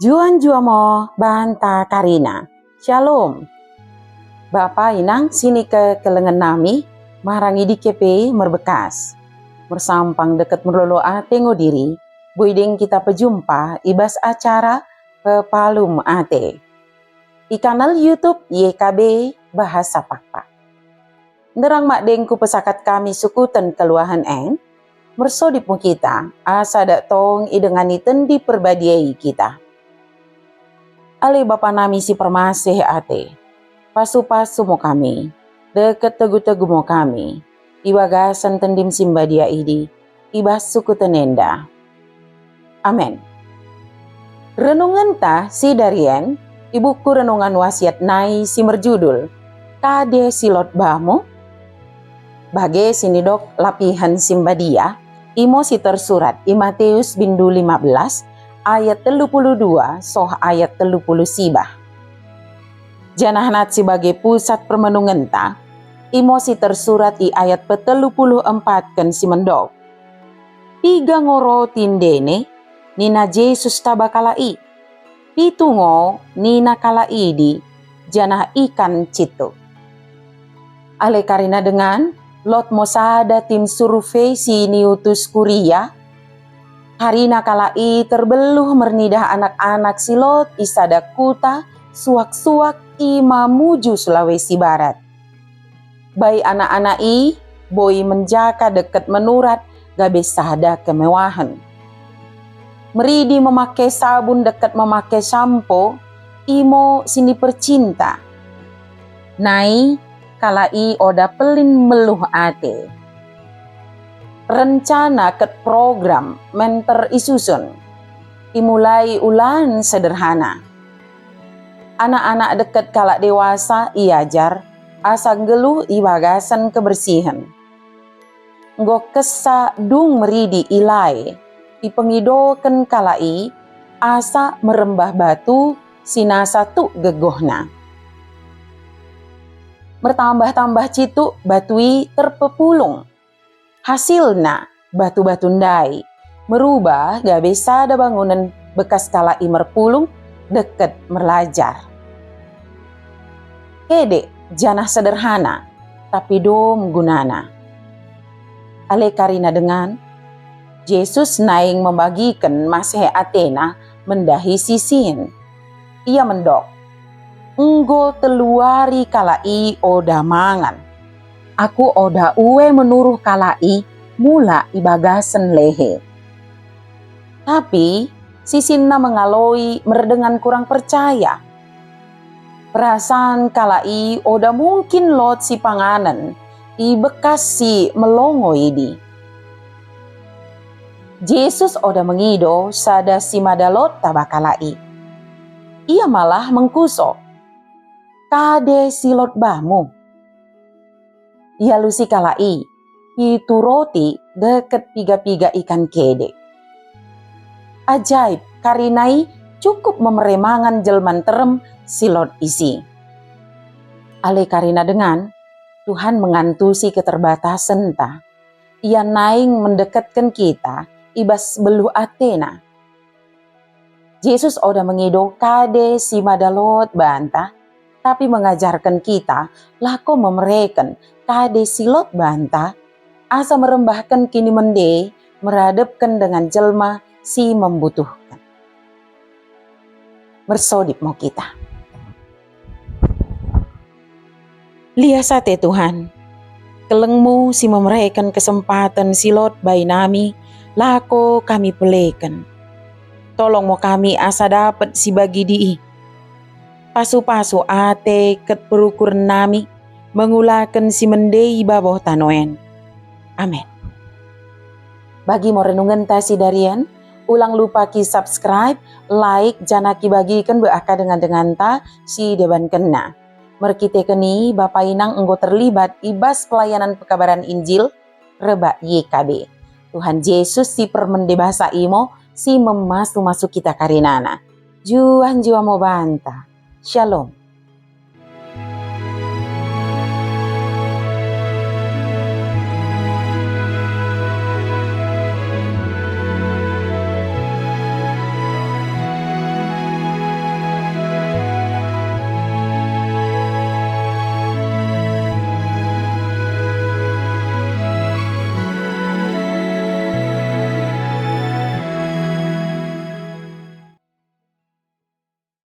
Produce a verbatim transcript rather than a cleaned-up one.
Njuah-njuah mo banta karina. Shalom. Bapa inang si nikekelengen nami, marang i D K P merbekas. Mersampang deket merlolo ate ngo diri, boi deng kita pejumpa i bas acara Pepalum Ate. I kanal YouTube Y K B Bahasa Pakpak. Nderang mak deng kupesakat kami sukuten keluahen en, mersodip mo kita, asa dak tong idengani Tendi Perbadia i kita. Ale Bapa nami si permaseh ate, pasu-pasu mo kami, deket tegu-tegu mo kami, i bagasen Tendim si mbadia idi, i bas sukuten enda. Amen. Renungenta si darien i buku Renungan Wasiat nai si merjudul, Kade si Lot Bamu? Bage si nidok lapihen si mbadia, imo si tersurat i Matius bindu lima belas ayat telu puluh dua soh ayat telu puluh sibah. Janah nat si bage pusat permenungenta, imo si tersurat i ayat petelu puluh empatken si mendok. Piga ngo roti ndene? Nina Jesus taba kalak i. Pitu ngo, nina kalak idi, janah ikan cituk. Ale karina dengan, lot mo sada tim survei si niutus kuria. Karina kalak i terbeluh mernidah anak-anak si lot i sada kuta suak-suak i Mamuju, Sulawesi Barat. Bai anak-anak i boi menjaka deket menurat gabe sada kemewahen. Meridi memake sabun deket memake sampo, imo si nipercinta. Nai, kalak i oda pelin meluh ate. Rencana ket program menter isusun. Imulai ulan sederhana. Anak-anak deket kalak dewasa iajar asa nggeluh i bagasen kebersihen. Enggo kesa dung meridi i lae, ipengidoken kalak i asa merembah batu si nasa tuk gegohna. Mertambah-tambah cituk batu i terpepulung. Hasilna, batu-batu ndai merubah gabe sada bangunen bekas kalak i merpulung deket merlajar. Kedek janah sederhana, tapi dom gunana. Ale karina dengan, Jesus naing membagiken maseh atena mendahi sisin. Ia mendok, "Enggo telu wari kalak i oda mangan. Aku oda ue menuruh kalak i mulak i bagasen lehe." Tapi sisinna mengaloi merdengan kurang percaya. Perasan kalak i oda mungkin lot si panganen i bekas si melongo idi. Jesus oda mengido sada si mada lot taba kalak i. Ia malah mengkuso, "Kade si lot bamu?" Ialusi kalak i, pitu roti deket piga-piga ikan kedek. Ajaib, karina i cukup memere mangan jelma nterem si lot isi. Ale karina dengan, Tuhan mengantusi keterbatasenta. Ia naing mendeketken kita i bas beluh atena. Jesus oda mengido kade si mada lot banta, tapi mengajarken kita lako memereken kade si lot banta, asa merembahken kinimende meradepken dengan jelma si membutuhken. Mersodip mo kita. Lias ate Tuhan, kelengmu si memereken kesempaten si lot bai nami, lako kami peleken. Tolong mo kami asa dapet si bagidi i. Pasu-pasu ate ket perukuren nami, mengulaken si mende i babo tano en. Amen. Bagi mo renungenta si darien, ulang lupa ki subscribe, like, janah ki bagiken be aka dengan-denganta si debankenna. Merkiteken i, Bapa Inang enggo terlibat i bas pelayanan pekabaran Injil rebak Y K B. Tuhan Jesus si permende basa imo si memasu-masu kita karinana. Juah-juah mo banta. Shalom.